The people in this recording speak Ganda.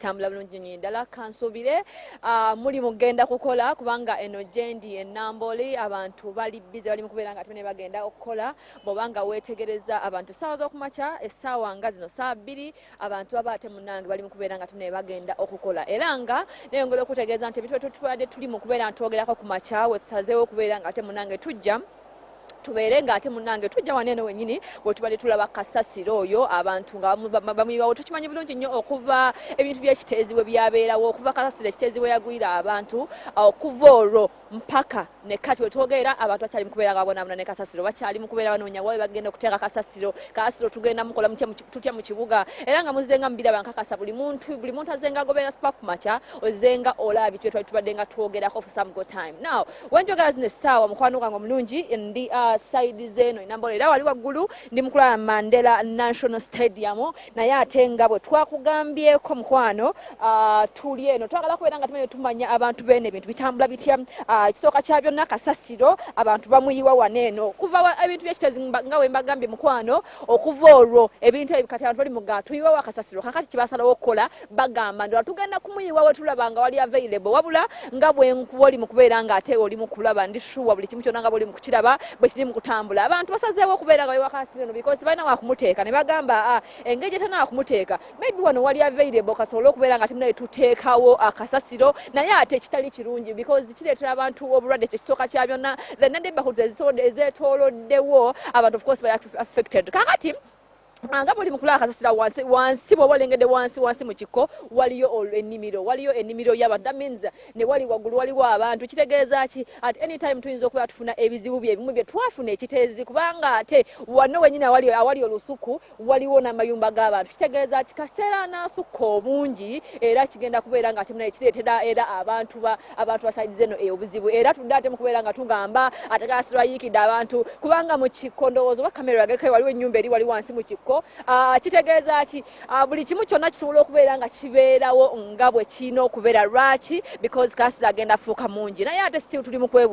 Kitambula bulungi nnyo ddala. Kansuubire muli mugenda kukola, kubanga eno gyendi enamboli abantu bali busy, bali mu kubeera nga ate bagenda okukola. Bw'obanga weetegereza abantu, essaawa z'okumakya, essaawa nga zino saa 2, abantu baba ate munnange bali mu kubeera nga ate bagenda okukola. Era nga neyongera okutegeeza nti ebintu tubadde tuli mu kubeera ntwogerako ku makya, we tusazeewo okubeera nga ate munnange tujja tubeere nga ate munnange tujja wano eno wennyini we tubadde tulaba kasasiro oyo, abantu nga bamuyiwawo. Tukimanyi bulungi nnyo, okuva ebintu by'ekiteezi bwe byabeerawo, okuva kasasiro ekiteezi bwe yagwira abantu, okuva olwo mpaka ne kati wetwogerera, abantu bakyali mukubeera nga babonabona ne kasasiro, bakyali mukubeera banoonya wawe bagenda okuteeka kasasiro. Kasasiro tugenda mukola tutya mu kibuga? Era nga muzenga mubiraba, nkakasa buli muntu azenga agoberera Spark Makya, ozenga olaba biki twali tubadde nga twogerako for some good time now. Wenjogera zino essaawa, mukwano gwange omulungi, ndi side zeeno enambolo, era wali waggulu ndi mukulaba Mandela National Stadium. Naye ate nga bwe twakugambyeko, mukwano, tuli eno twagala kubeera nga tumanye tumanya abantu beeno ebintu bitambula bitya. Ekisooka kya byonna, kasasiro abantu bamuyiwa wano eno kuva ebintu byekitezi nga we mbagambye, mukwano. Okuva olwo ebintu ebyo kati abantu bali muga tuyiwawo akasasiro. Kakati kyebasalawo okukola, bagamba nti tugenda kumuyiwa we tulaba nga wali available. Wabula nga bwenkuba oli mu kubeera nga ate oli mu kulaba, ndi sure buli kimu kyonna nga bwoli mu kukiraba bwe kiri mu kutambula. Abantu basazeewo okubeera nga bayiwa kasasiro eno because balina wakumuteeka, ne bagamba engeri gyetana wakumuteeka, maybe wano wali available, kasobole okubeera nga timunaye tuteekawo akasasiro. Naye ate kitali kirungi because kireetera abantu obulwadde, kyekisooka kya byonna. The neighborhoods ezeetooloddewo abantu, of course, bali affected. Kakati nga buli mukulaba kasasira wansi wansi, bw'oba olengedde wansi wansi mu kikko waliyo ennimiro, waliyo ennimiro y'abantu. That means ne wali waggulu waliwo abantu. Kitegeeza ki? At any time tuyinza okuba tufuna ebizibu bye ebimu bye twafuna ekiteezi, kubanga ate wano wenyini awali olusuku waliwo n'amayumba g'abantu. Kitegeeza ki? Kaseera anaasukka obungi, era kigenda kubeera nga ate munaye kireetera era abantu ba side zeno obuzibu. Era tudde ate mukubeera nga tugamba ate kasasiro ayiikidde abantu, kubanga mu kikko, ndowooza oba kamera ageko, waliwo ennyumba eri wali wansi mu kikko. Kitegeeza ki? Buli kimu kyonna kisobola okubeera nga kibeerawo nga bwe kirina okubeera. Lwaki? Because kasasiro agenda afuuka mungi, naye ate still tuli mu kwebu